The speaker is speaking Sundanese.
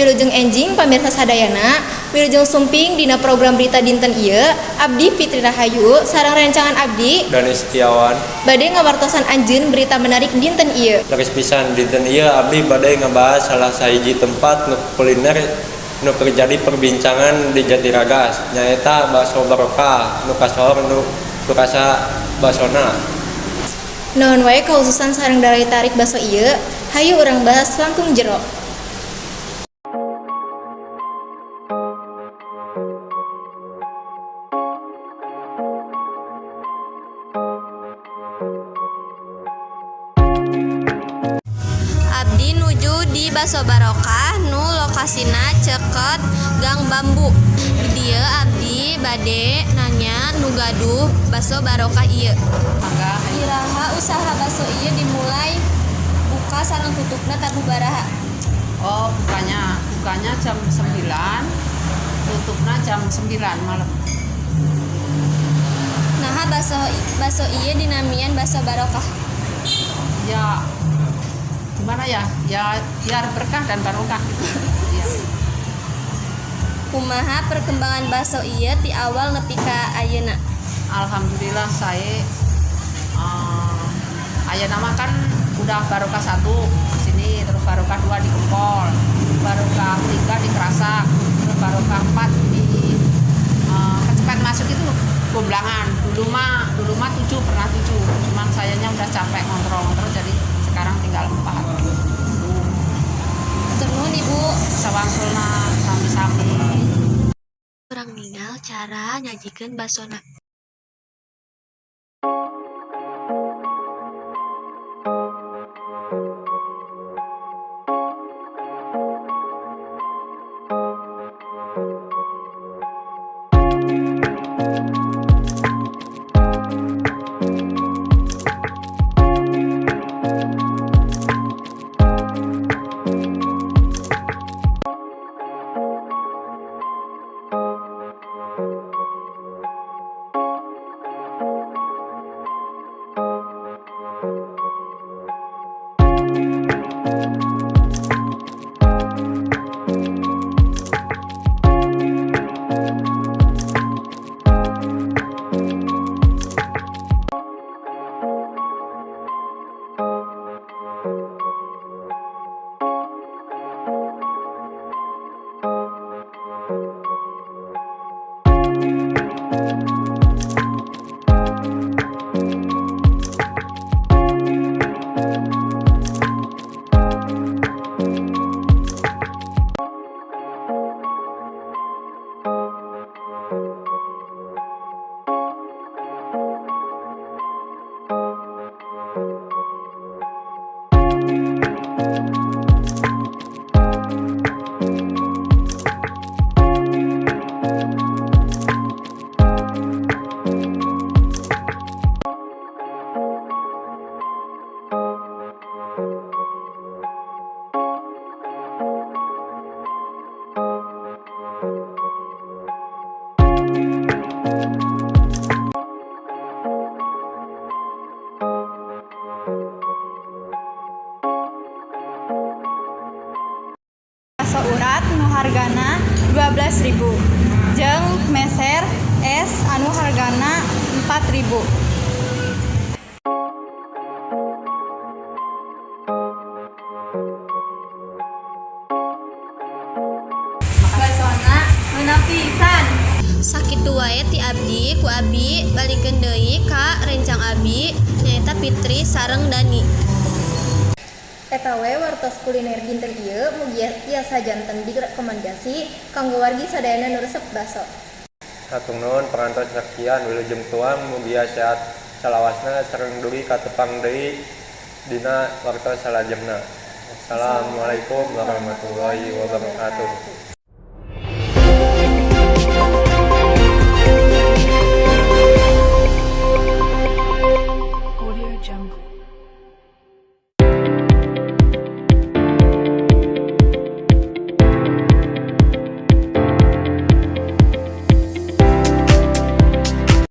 Wilujeng enjing pamirsa sadayana, wilujeng sumping dina program berita dinten ieu, Abdi Fitri Rahayu sareng rencangan abdi Dani Setiawan bade ngawartosan anjeun berita menarik dinten ieu. Leres pisan, dinten ieu abdi bade ngabahas salah sahiji tempat nu kuliner nu keur jadi perbincangan di Jatiragas, nyaeta Bakso Barokah nu kasohor nu ku rasa basona. Naon wae kahususan sareng daya tarik baso ieu? Hayu urang bahas langkung jero. Abdi nuju di Baso Barokah nu lokasina ceket Gang Bambu. Di dieu abdi bade nanya nu gaduh Baso Barokah ieu. Iraha usaha baso ieu dimulai, buka sareng tutupna tabuh baraha? Oh, bukanya jam 9, tutupnya jam 9 malam. Naha baso ieu dinamian Baso Barokah? Ya, gimana ya? Ya, biar berkah dan barokah gitu. Ya. Kumaha perkembangan baso ieu ti awal nepi ka ayeuna? Alhamdulillah saya ayeuna mah kan udah barokah 1 di sini, terus barokah 2 di Gempol, barokah 3 di Kerasak, terus barokah 4 di Kecepet masuk itu Gomblangan. Dulu mah 7, pernah 7, cuman sayanya udah capek ngontrol-ngontrol, jadi sekarang tinggal 4. Hatur nuhun, Ibu. Sawangsulna sami-sami. Urang ningal cara nyajikeun basona. Bakso urat nu hargana 12.000 jeung meser es anu hargana 4.000. Basona meunah pisan. Sakitu wae ti abdi, ku abdi balikeun deui ka rencang abdi nyaeta Fitri sareng Dani. Eta we wartos kuliner dinten ieu, mugia tiasa janten direkomendasi kanggo wargi sadayana nu resep baso. Hatur nuhun parantos nyaksian, wilujeng tuang, mugia sehat salawasna sareng dugi katepang deui dina wartos salajengna. Wassalamualaikum warahmatullahi wabarakatuh.